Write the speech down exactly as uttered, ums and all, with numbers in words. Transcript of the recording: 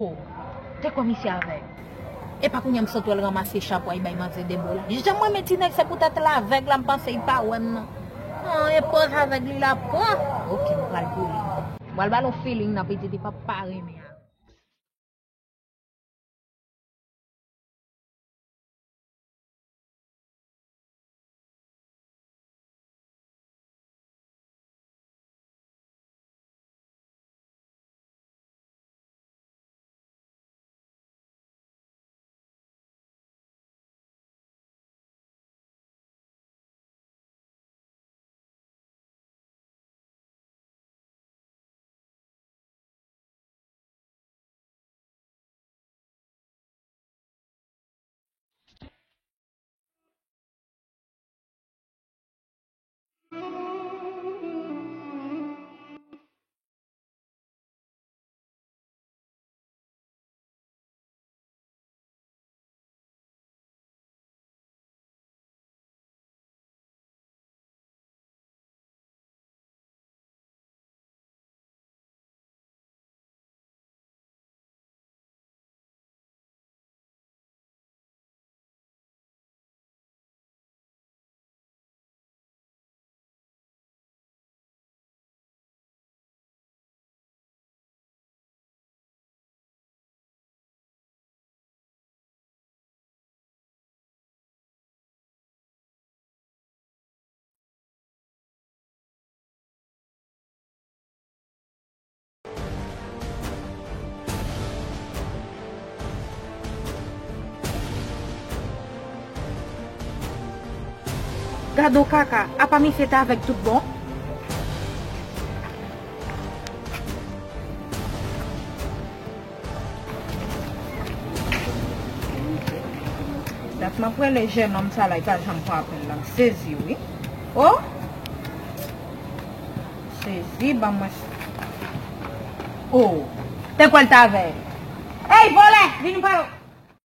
Oh, te kwè misye avèg. Epa kounye a m sot wè l ranmase chapwa, li bay manzè de bo la. Jan m renmen ti nèg, se poutèt l avèg la, m panse li pa wè m nan. An, e poz avèg li la pran. Ok, m pral pou li. M pral ba l yon feeling nan, pitit, li p ap pa renmen avèg. Gad on kaka, apa misye t avèg tout bon? Dat m ap rele jennonm sa la, li pa janm pran apèl la. M sezi, wi. Oh! Sezi, ban mwen. Oh! Te kwè l t avèg. Ey, vòlè! Vin pran.